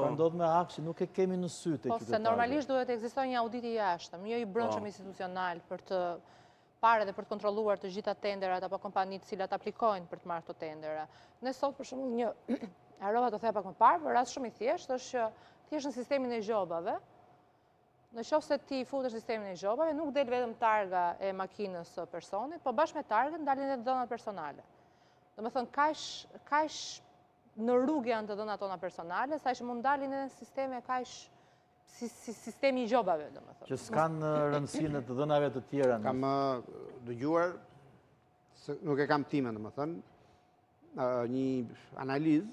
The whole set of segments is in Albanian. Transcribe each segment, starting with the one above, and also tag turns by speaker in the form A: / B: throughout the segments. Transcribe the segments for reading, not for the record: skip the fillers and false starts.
A: Çfarë ndodh me AKSHI-n, nuk e kemi në sy të
B: Po, se
A: qytetarëve.
B: normalisht duhet të ekzistojë një audit i jashtëm, jo i brendshëm
C: Po.
B: institucional për të parë dhe për të kontrolluar të gjitha tenderat apo kompanitë të cilat aplikojnë për të marrë këto tendera. Ne sot për shembull një harrova të them pak më parë, por rast shumë i thjeshtë është që thjesht në sistemin e gjobave, në qoftë se ti futesh në sistemin e gjobave, nuk del vetëm targa e makinës së personit, po bashkë me targën dalin edhe të dhënat personale. Do me thënë, kaq, kaq në rrugë janë të dhënat tona personale, sa që mund dalin edhe në sisteme kaq si, si sistemi i gjobave, do me thënë.
A: Që s'kanë rëndësi në të dhënave të tjera. në-
D: Kam ë, dëgjuar, se nuk e kam time, domethënë, ë, një analizë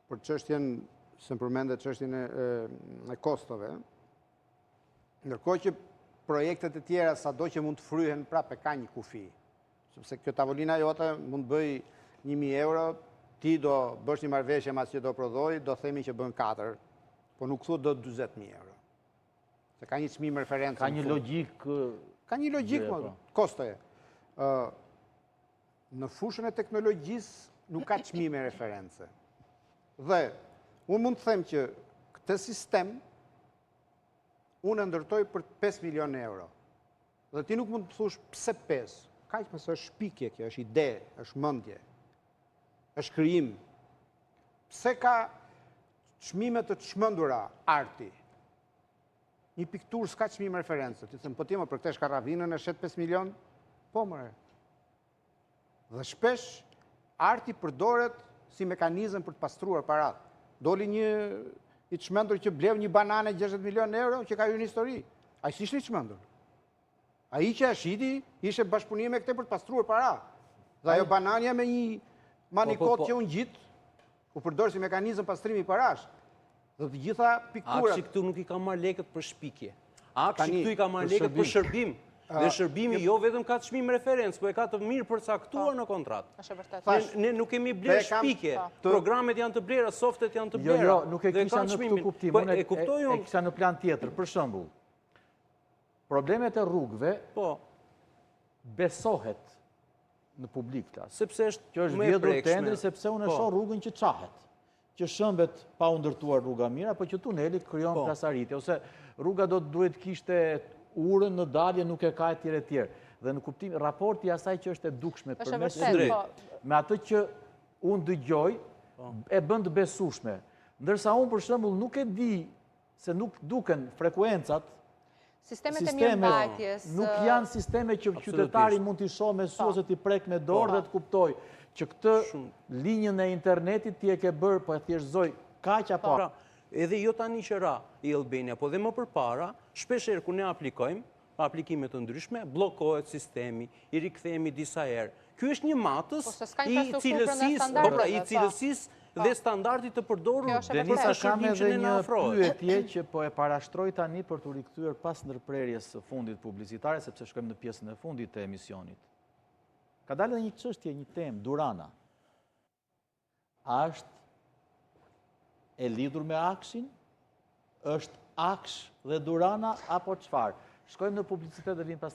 D: për çështjen, se më përmendet çështjen e, e, e kostove. Ndërkohë që projektet e tjera sado që mund të fryhen prapë ka një kufi. Sepse kjo tavolina jote mund të bëj 1000 euro, ti do bësh një marrëveshje mas që do prodhoj, do themi që bën 4, po nuk thua do 40000 euro. Se ka një çmim referencë.
A: Ka
D: në
A: një
D: fund.
A: logjikë
D: Ka një logjikë,
A: Dhe,
D: mo,
A: po.
D: kostoje. Ë, në fushën e teknologjisë nuk ka çmime reference. Dhe unë mund të them që këtë sistem unë e ndërtoj për 5 milion euro. Dhe ti nuk mund të thush pse 5. Kaq më se është shpikje kjo, është ide, është mendje, është krijim. Pse ka çmime të çmendura arti? Një pikturë s'ka çmim referencë. Ti them, po ti më për këtë shkarravinën e shet 5 milion? Po more. Dhe shpesh arti përdoret si mekanizëm për të pastruar parat. Doli një i çmendur që bleu një banane 60 milion euro që ka hyrë në histori. Ai s'ishte i çmendur. Ai që e shiti ishte bashkëpunim me këtë për të pastruar para. Dhe ajo banania me një manikot
C: Po, po, po.
D: që u ngjit, u përdor si mekanizëm pastrimi parash. Dhe të gjitha pikturat.
C: AKSHI këtu nuk i ka marrë lekët për shpikje. AKSHI
D: Tani,
C: këtu i ka marrë
A: për
C: lekët për shërbim. Dhe shërbimi jo vetëm ka çmim referencë, po e ka të mirë përcaktuar në kontratë.
B: Është e vërtetë.
D: Thash,
C: Ne, ne nuk kemi blerë
D: Dhe kam-
C: shpikje.
D: Të-
C: Programet janë të blera, softet janë të
A: Jo,
C: blera.
A: jo, nuk e
C: dhe
A: kisha
C: kanë
A: në këtë
C: çmimin.
A: kuptim.
C: Po,
A: Unë
C: e kuptoj
A: e
C: unë.
A: kisha në plan tjetër. Për shembull, problemet e rrugëve
C: Po,
A: besohet në publik flas.
C: sepse është
A: Që është
C: më e
A: vjedhur
C: prekshme.
A: tendri sepse unë e
C: Po.
A: shoh rrugën që çahet, që shëmbet pa u ndërtuar rruga mirë apo që tuneli krijon
C: Po.
A: plasaritje ose rruga do të duhet kishte urën në dalje nuk e ka etj etj. Dhe në kuptim raporti i asaj që është e dukshme
B: Është e
A: përmes
B: vërtetë,
A: syrit,
B: po.
A: me atë që unë dëgjoj
C: Po.
A: e bën të besueshme. Ndërsa unë për shembull nuk e di se nuk duken frekuencat,
B: Sistemet e
A: sistemet
B: mirëmbajtjes,
A: nuk janë sisteme që qytetari mund t'i shohë me sy
B: Po.
A: ose t'i prek me dorë dhe të kuptoj që këtë linjën e internetit ti e ke bërë, po e thjeshtëzoj kaq apo
C: Pra, edhe jo tani që ra e-Albania, po dhe më përpara, shpesh herë kur ne aplikojmë, aplikime të ndryshme, bllokohet sistemi, i rikthehemi disa herë. Ky është një matës
B: Po, se s'ka
C: i
B: infrastrukturë brenda
C: cilësisë, po pra, i
B: standardeve, po.
C: cilësisë dhe standardit të përdorur
B: Kjo është e
C: për
A: Denisa,
C: këtë
A: kam
C: shërbim që
A: edhe
C: ne na
A: një
C: ofrohet.
A: pyetje që po e parashtroj tani për t'u rikthyer pas ndërprerjes së fundit publicitare, sepse shkojmë në pjesën e fundit të emisionit. Ka dalë edhe një çështje, një temë, Durana. A është e lidhur me AKSHI-n? Është AKSH dhe Durana apo çfarë? Shkojmë në publicitet dhe vim pastaj.